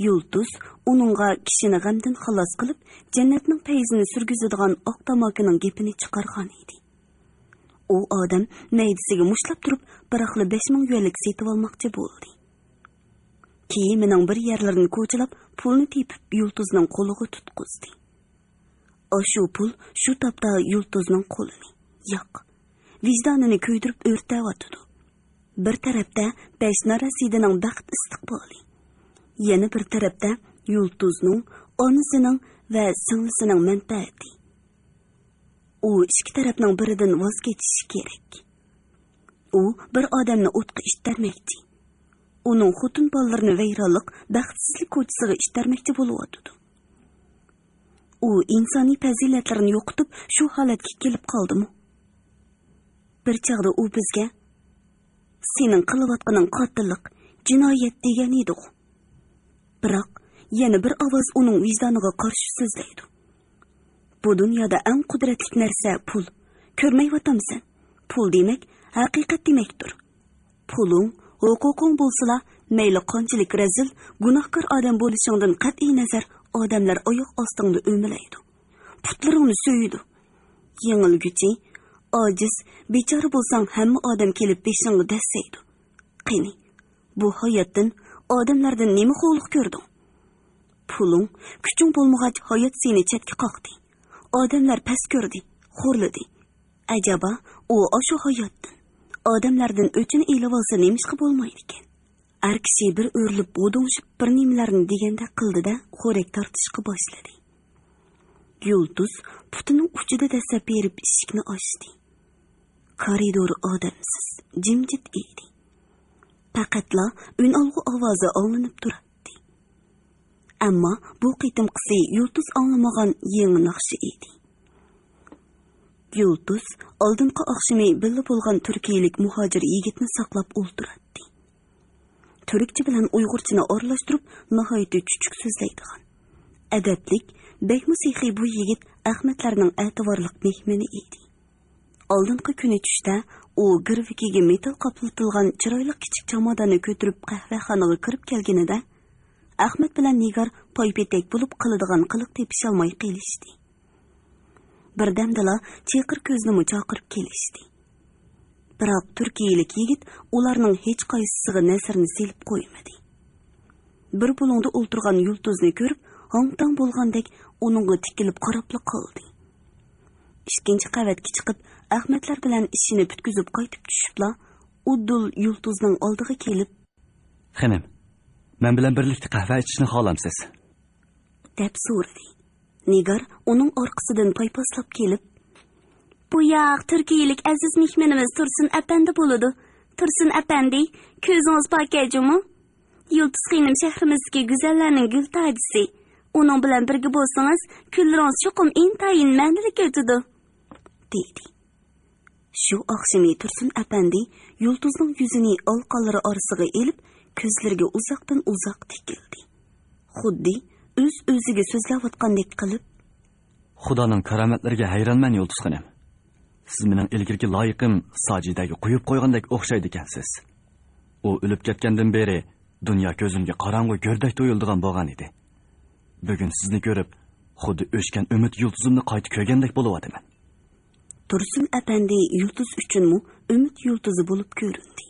يۇلتۇز ئۇنىڭغا كىشىنى غەمدىن خالاس قىلىپ، جەننەتنىڭ پەيزىنى سۈرگۈزىدىغان ئاق تاماكىنىڭ گېپىنى چىقارغان ئىدى. ئۇ ئادەم مەيدىسىگە مۇشتلاپ تۇرۇپ، بىراقلا بەش مىڭ يۈەنلىك سېتىۋالماقچى بولدى. كىيىمىنىڭ بىر يەرلىرىنى كوچىلاپ، پۇلنى تېپىپ، يۇلتۇزنىڭ قولىغا تۇتقۇزدى. ئاشۇ پۇل شۇ تاپتا يۇلتۇزنىڭ قولىنى، ياق، ۋىجدانىنى كۆيدۈرۈپ ئۆرتەۋاتىدۇ. بىر تەرەپتە بەش نارەسىدىنىڭ بەخت ئىستىقبالى، يەنە بىر تەرەپتە يۇلتۇزنىڭ، ئانىسىنىڭ ۋە سىڭلىسىنىڭ مەنپەئەتى. ئۇ ئىككى تەرەپنىڭ بىرىدىن ۋاز كېچىشى كېرەك. ئۇ بىر ئادەمنى ئوتقا ئىتتەرمەكچى. ئۇنىڭ خوتۇن بالىلىرىنى ۋەيرانلىق، بەختسىزلىك كوچىسىغا ئىتتەرمەكچى بولۇۋاتىدۇ. ئۇ ئىنسانىي پەزىلەتلىرىنى يوقىتىپ، شۇ ھالەتكە كېلىپ قالدىمۇ؟ بىر چاغدا ئۇ بىزگە، «سېنىڭ قىلىۋاتقىنىڭ قاتىللىق، جىنايەت» دېگەن ئىدىغۇ. بىراق يەنە بىر ئاۋاز ئۇنىڭ ۋىجدانىغا قارشى سۆزلەيدۇ. «بۇ دۇنيادا ئەڭ قۇدرەتلىك نەرسە پۇل. كۆرمەيۋاتامسەن؟ پۇل دېمەك، ھەقىقەت دېمەكتۇر. پۇلۇڭ، ھوقۇقۇڭ بولسىلا، مەيلى قانچىلىك رەزىل، گۇناھكار ئادەم بولۇشۇڭدىن قەتئىينەزەر، ئادەملەر ئاياق ئاستىڭدا ئۆمىلەيدۇ. پۇتلىرىڭنى سۆيىدۇ. يېڭىلگۈچى، ئاجىز، بىچارە بولساڭ، ھەممە ئادەم كېلىپ بېشىڭغا دەسسەيدۇ. قېنى، بۇ ھاياتتىن، ئادەملەردىن نېمە خورلۇق كۆردۈڭ؟ پۇلۇڭ، كۈچۈڭ بولمىغاچ، ھايات سېنى چەتكە قاقتى. ئادەملەر پەس كۆردى، خورلىدى. ئەجەبا، ئۇ ئاشۇ ھاياتتىن، ئادەملەردىن ئۆچىنى ئېلىۋالسا نېمىشقا بولمايدىكەن؟» ئەر كىشى بىر ئۆرۈلۈپ، غۇدۇڭشىپ، بىر نېمىلەرنى دېگەندەك قىلدى-دە، خورەك تارتىشقا باشلىدى. يۇلتۇز پۇتىنىڭ ئۇچىدا دەسسەپ بېرىپ ئىشىكنى ئاچتى. كارىدور ئادەمسىز، جىمجىت ئىدى. پەقەتلا ئۈنئالغۇ ئاۋازى ئاڭلىنىپ تۇراتتى. ئەمما بۇ قېتىمقىسى يۇلتۇز ئاڭلىمىغان يېڭى ناخشا ئىدى. يۇلتۇز ئالدىنقى ئاخشىمى بىللە بولغان تۈركىيەلىك مۇھاجىر يىگىتنى ساقلاپ ئولتۇراتتى. تۈركچە بىلەن ئۇيغۇرچىنى ئارىلاشتۇرۇپ، ناھايىتى چۈچۈك سۆزلەيدىغان، ئەدەپلىك، بەكمۇ سېخىي بۇ يىگىت ئەخمەتلەرنىڭ ئەتىۋارلىق مېھمىنى ئىدى. ئالدىنقى كۈنى چۈشتە ئۇ گىرۋىكىگە مېتال قاپلىتىلغان چىرايلىق كىچىك چاماداننى كۆتۈرۈپ قەھۋەخانىغا كىرىپ كەلگىنىدە، ئەخمەت بىلەن نىگار پايپېتەك بولۇپ قىلىدىغان قىلىق تېپىشالماي قېلىشتى. بىردەمدىلا چېقىر كۆزنىمۇ چاقىرىپ كېلىشتى. بىراق تۈركىيەلىك يىگىت ئۇلارنىڭ ھېچقايسىسىغا نەزىرىنى سېلىپ قويمىدى. بىر بۇلۇڭدا ئولتۇرغان يۇلتۇزنى كۆرۈپ، ھاڭ-تاڭ بولغاندەك ئۇنىڭغا تىكىلىپ قاراپلا قالدى. ئىككىنچى قەۋەتكە چىقىپ، ئەخمەتلەر بىلەن ئىشىنى پۈتكۈزۈپ قايتىپ چۈشۈپلا، ئۇددۇل يۇلتۇزنىڭ ئالدىغا كېلىپ، خېنىم، مەن بىلەن بىرلىكتە قەھۋە ئىچىشنى خالامسىز؟ دەپ سورىدى. نىگار ئۇنىڭ ئارقىسىدىن پايپاسلاپ كېلىپ، بۇ ياق تۈركىيەلىك ئەزىز مېھمىنىمىز تۇرسۇن ئەپەندى بولىدۇ. تۇرسۇن ئەپەندى، كۆزىڭىز پاكەت جۇمۇ. يۇلتۇز خېنىم شەھىرىمىزدىكى گۈزەللەرنىڭ گۈل تاجىسى. ئۇنىڭ بىلەن بىرگە بولسىڭىز، كۈنلىرىڭىز چوقۇم ئىنتايىن مەنىلىك ئۆتىدۇ، دېدى. شۇ ئاخشىمى تۇرسۇن ئەپەندى يۇلتۇزنىڭ يۈزىنى ئالىقانلىرى ئارىسىغا ئېلىپ، كۆزلىرىگە ئۇزاقتىن ئۇزاق تىكىلدى. خۇددى ئۆز-ئۆزىگە سۆزلەۋاتقاندەك قىلىپ، خۇدانىڭ كارامەتلىرىگە ھەيرانمەن، يۇلتۇز خېنىم. سىز مېنىڭ ئىلگىرىكى لايىقىم ساجىدەگە قويۇپ قويغاندەك ئوخشايدىكەنسىز. ئۇ ئۆلۈپ كەتكەندىن بېرى دۇنيا كۆزۈمگە قاراڭغۇ گۆردەك تۇيۇلىدىغان بولغان ئىدى. بۈگۈن سىزنى كۆرۈپ، خۇددى ئۆچكەن ئۈمىد يۇلتۇزۇمنى قايتا كۆرگەندەك بولۇۋاتىمەن. تۇرسۇن ئەپەندى يۇلتۇز ئۈچۈنمۇ ئۈمىد يۇلتۇزى بولۇپ كۆرۈندى.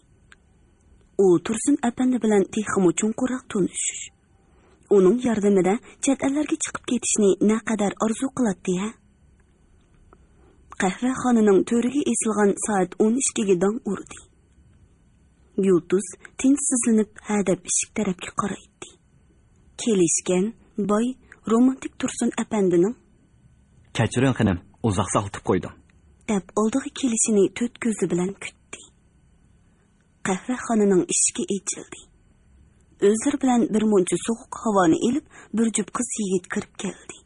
ئۇ تۇرسۇن ئەپەندى بىلەن تېخىمۇ چوڭقۇرراق تونۇشۇش، ئۇنىڭ ياردىمىدە چەت ئەللەرگە چىقىپ كېتىشنى نەقەدەر ئارزۇ قىلاتتى ھە؟ قەھۋەخانىنىڭ تۆرىگە ئېسىلغان سائەت ئون ئىككىگە داڭ ئۇردى. يۇلتۇز تىنچسىزلىنىپ ھەدەپ ئىشىك تەرەپكە قارايتتى. كېلىشكەن، باي، رومانتىك تۇرسۇن ئەپەندىنىڭ، كەچۈرۈڭ خېنىم، ئۇزاق ساقلىتىپ قويدۇم، دەپ ئالدىغا كېلىشىنى تۆت كۆزى بىلەن كۈتتى. قەھۋەخانىنىڭ ئىشىكى ئېچىلدى. ئۆزلىرى بىلەن بىر مۇنچە سوغۇق ھاۋانى ئېلىپ، بىر جۈپ قىز يىگىت كىرىپ كەلدى.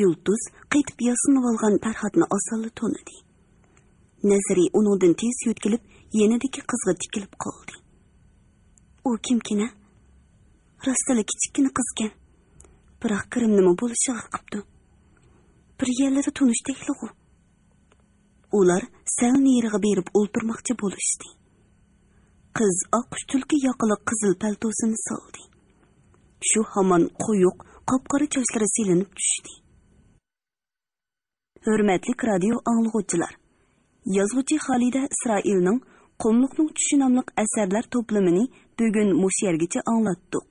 يۇلتۇز قېتىپ ياسىنىۋالغان پەرھاتنى ئاسانلا تونۇدى. نەزىرى ئۇنىڭدىن تېز يۆتكىلىپ، يېنىدىكى قىزغا تىكىلىپ قالدى. ئۇ كىمكىن ھە؟ راستلا كىچىككىنە قىزكەن. بىراق گىرىمنىمۇ بولۇشىغا قىپتۇ. بىر يەرلىرى تونۇشتەكلىغۇ. ئۇلار سەل نېرىغا بېرىپ ئولتۇرماقچى بولۇشتى. قىز ئاققۇچ تۈلكە ياقىلىق قىزىل پەلتوسىنى سالدى. شۇ ھامان قويۇق، قاپقارا چاچلىرى سېلىنىپ چۈشتى. ھۆرمەتلىك رادىيو ئاڭلىغۇچىلار! يازغۇچى خالىدە ئىسرائىلنىڭ قۇملۇقنىڭ چۈشى ناملىق ئەسەرلەر توپلىمىنى بۈگۈن مۇشۇ يەرگىچە ئاڭلاتتۇق.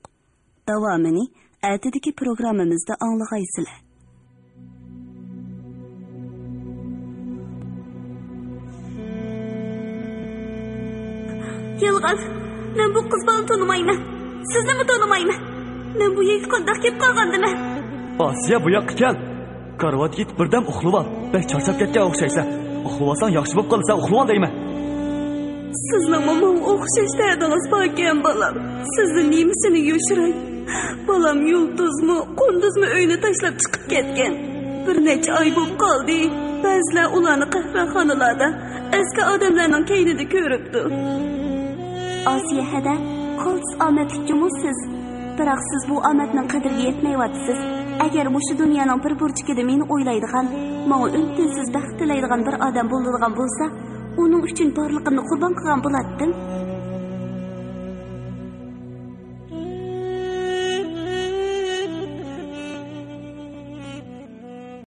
داۋامىنى ئەتىدىكى پروگراممىمىزدا ئاڭلىغايسىلەر. يالغان. مەن بۇ قىز بالىنى تونۇمايمەن. سىزنىمۇ تونۇمايمەن. مەن بۇ يەرگە قانداق كېلىپ قالغاندىمەن؟ ئاسىيە، بۇ ياققا كەل. كارىۋاتقا يېتىپ بىردەم ئۇخلىۋال. بەك چارچاپ كەتكەن ئوخشايسەن. ئۇخلىۋالساڭ ياخشى بولۇپ قالىسەن، ئۇخلىۋال دەيمەن. سىزنىڭمۇ ماڭا ئوخشاش دەردىڭىز باركەن، بالام. سىزدىن نېمىسىنى يوشۇراي؟ بالام يۇلتۇزمۇ، قۇندۇزمۇ ئۆينى تاشلاپ چىقىپ كەتكەن. بىر نەچچە ئاي بولۇپ قالدى. بەزىلەر ئۇلارنى قەھۋەخانىلاردا ئەسكى ئادەملەرنىڭ كەينىدە كۆرۈپتۇ. ئاسىيە ھەدە، قالتىس ئامەتلىك جۇمۇ سىز. بىراق سىز بۇ ئامەتنىڭ قەدرىگە يەتمەيۋاتىسىز. ئەگەر مۇشۇ دۇنيانىڭ بىر بۇرجىكىدە مېنى ئويلايدىغان، ماڭا ئۈن-تىنسىز بەخت تىلەيدىغان بىر ئادەم بولىدىغان بولسا، ئۇنىڭ ئۈچۈن بارلىقىمنى قۇربان قىلغان بولاتتىم.